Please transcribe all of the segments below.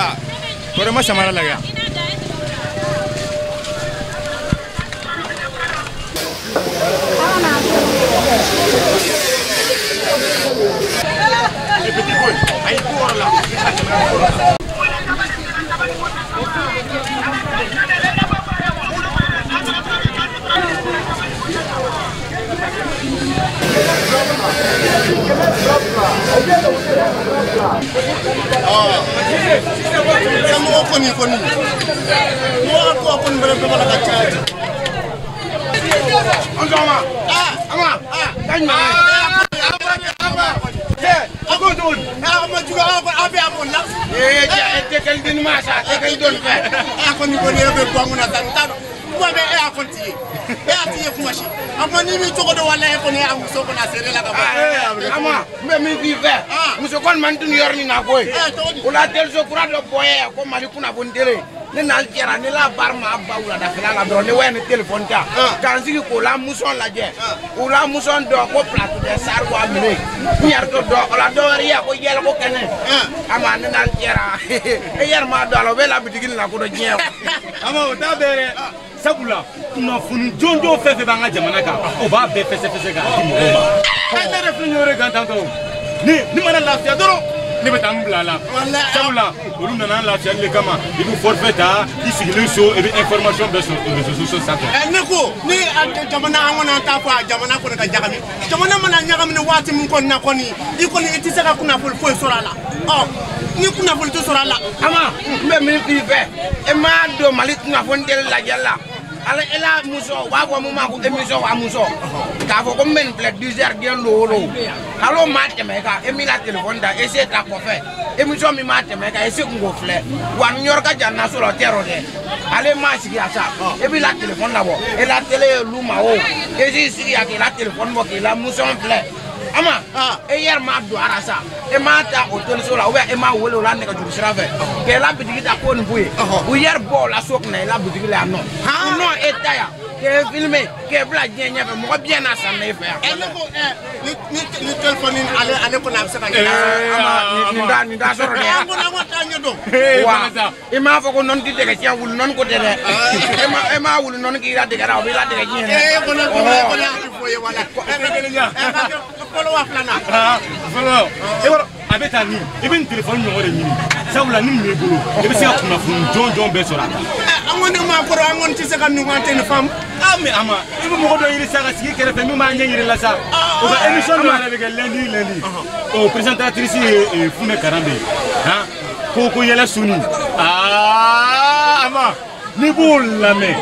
Ah, kore ma samara la ya. Les petits boys, aïe cours là. Ne n'a jɛra ne la baara ma ba wuladafɛla la dɔrɔn ne wɛ ni telefɔni ta k'an sigi k'o la musɔn lajɛ o la musɔn dɔn ko plateau de sari wa minɛ n yɛrɛ to dɔn o la dɔ wɛrɛ ye ko yɛlɛ ko kɛnɛ a ma ne n'a jɛra e yɛrɛ m'a dɔn a la o bɛ la bitigi la ko dɔ diɲɛ. Ama o t'a bɛɛ dɛ sabula kunnafoni jɔnjɔn fɛn fɛn b'an ka jamana kan o b'a bɛɛ fɛsɛfɛsɛ k'a di mɔgɔw ma. Ne yɛrɛ filɛ nin ye o de kan tantɔ ni mana lafiya dɔrɔn. Ne bɛ taa n bila a la sabula olu nana an lafiyali de kama i bɛ forfait ta i sigilen so i bɛ information bɛɛ sɔrɔ réseaux sociaux sanfɛ. Ne ko ni jamana an kɔni an t'a fɔ a jamana kɔni ka ɲagami jamana mana ɲagami waati min kɔni na kɔni i kɔni i tɛ se ka kunnafoni foyi sɔrɔ a la ɔ ni kunnafoni tɛ sɔrɔ a la. Ama n bɛ min f'i fɛ e m'a don Mali kunnafoni tele lajɛli la. Ala e la muso u b'a fɔ mun ma ko émission wa muso k'a fɔ ko n bɛ nin filɛ 10 heures den do wolo hali o ma tɛmɛ e kan e m'i la téléphone ta e se ta kɔfɛ émission min ma tɛmɛ e kan e se kun k'o filɛ wa ni yɔrɔ ka jan na so la o tɛ yɔrɔ dɛ ale m'a sigi yan sa e b'i la téléphone labɔ e la télé ye lu ma o e s'i sigi yan k'i la téléphone bɔ k'i la muso filɛ ama e yɛrɛ m'a don a la sa e m'a ta o teliso la ou bien e m'a wele o la nɛgɛjuru sira fɛ k'e la bitigi ta ko nin f'u ye u yɛrɛ bɔ o la so kunna e la bitigi la yan nɔ u nɔ e ta yan k'e filmer k'e bila diɲɛ ɲɛfɛ mɔgɔ biyɛn n'a san e fɛ yan. Ne ko ni téléphone ale kɔni a bɛ se ka ɲɛ. Ama nin t'a sɔrɔ dɛ. An kɔni an kɔni t'a ɲɛ dɔn. Wa i m'a fɔ ko nɔni ti dɛgɛ tiɲɛ wulu nɔni ko tɛ dɛ e m'a wulu nɔni k'i la dɛgɛ la o b'i la dɛgɛ tiɲɛ dɛ. E kɔni kɔni a ti fɔ ye wala. Fɔlɔ wa filanan. Fɔlɔ e b'a dɔn a bɛ taa ni i bɛ nin téléphone ɲɔgɔn de ɲini sabula ni nin b'i bolo i bɛ se ka kunnafoni jɔnjɔn bɛɛ sɔrɔ a kan. An kɔni maa kɔrɔ an kɔni tɛ se ka nin tɛ nin faamu. Ah mais ama i bɛ mɔgɔ dɔ ɲini sa ka sigi kɛrɛfɛ min b'a ɲɛ yir'i la sa o ka émission dɔ yɛrɛ bɛ kɛ lundi lundi o présentatrice ye Funɛ Karambe han ko yɛlɛ suni aa ama n'i b'o lamɛn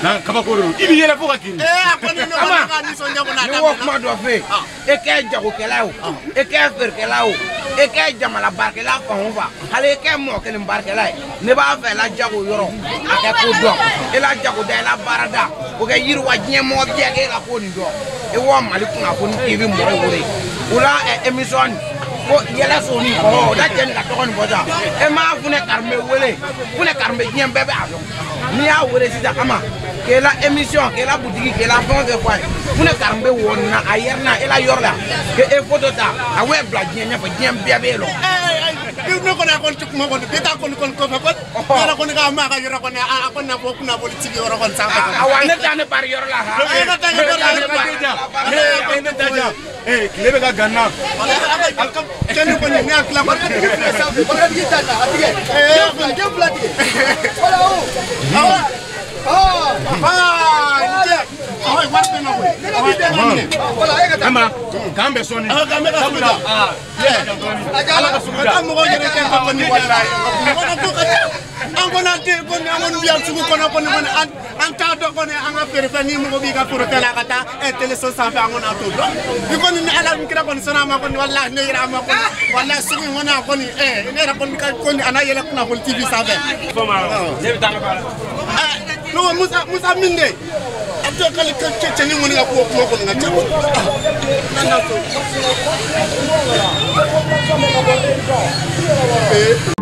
han kabako de don i bɛ yɛlɛ fo ka kirin. A kɔni ne kɔni ka nisɔndiya kɔni a daminɛ. Ne y'o kuma dɔ f'e ye e kɛ jagokɛla ye o e kɛ feerekɛla ye o e kɛ jamana baarakɛla fan o fan hali e kɛ mɔgɔ kelen baarakɛla ye ne b'a fɛ la jago yɔrɔ a kɛ ko dɔn e la jago da e la baara da o kɛ yiriwa diɲɛ mɔgɔ bɛɛ k'e ka ko nin dɔn e wa Mali kunnafoni TV mɔgɔ ye wele o la émission ko yɛlɛ soni o da cɛ nin ka tɔgɔ nin fɔ sa e m'a Funɛ Karimɛ wele Funɛ Karimɛ diɲɛ bɛɛ bɛ a dɔn n'i y'a wele sisan ama k'e la émission k'e la boutique k'e la fɛn o fɛn fɔ a ye Funɛ Karimɛ wɔ nin na a yɛrɛ na e la yɔrɔ la k'e photo ta a bɛ bila diɲɛ ɲɛfɛ diɲɛ bɛɛ bɛ yen nɔ. Ne kɔni a kɔni tɛ kuma kɔni bɛɛ t'a kɔni kɔni kɔfɛ kɔni ne yɛrɛ kɔni ka maa ka yɔrɔ kɔni a kɔni na fɔ kunnafoni tigi yɔrɔ kɔni sanfɛ. Awa ne taa ne bari yɔrɔ la. E ka taa ne bari yɔrɔ la. Ne ta jan tile bɛ ka gan na. Kɛnɛ kɔni ne y'a tila kɔni. Den fila tigɛ. Wala o. Ama k'an bɛ sɔɔni. K'an bɛ ka sugu da. Ala ka sugu da. Ka mɔgɔw yɛrɛ kɛ ka kɔni walayi. Mɔgɔ ka ko ka ca. An kɔni an tɛ kɔni an kɔni bɛ yan sugu kɔnɔ kɔni kɔni an t'a dɔn kɔni an ka feerefɛn ni mɔgɔ b'i ka feerefɛn la ka taa teleso sanfɛ an kɔni an t'o dɔn. Ni kɔni ni Ala ni kira kɔni sɔnna a ma kɔni walayi ne yɛrɛ a ma kɔni walayi sugu in kɔni a kɔni ne yɛrɛ kɔni ka kɔni a n'a yɛlɛ kunnafoni TV sanfɛ. Ne bɛ taa n ka baara la. Ne ko Musa Musa min de. A bɛ k'ale cɛnin kɔni ka ko kuma kɔni ka ca. N'a na so.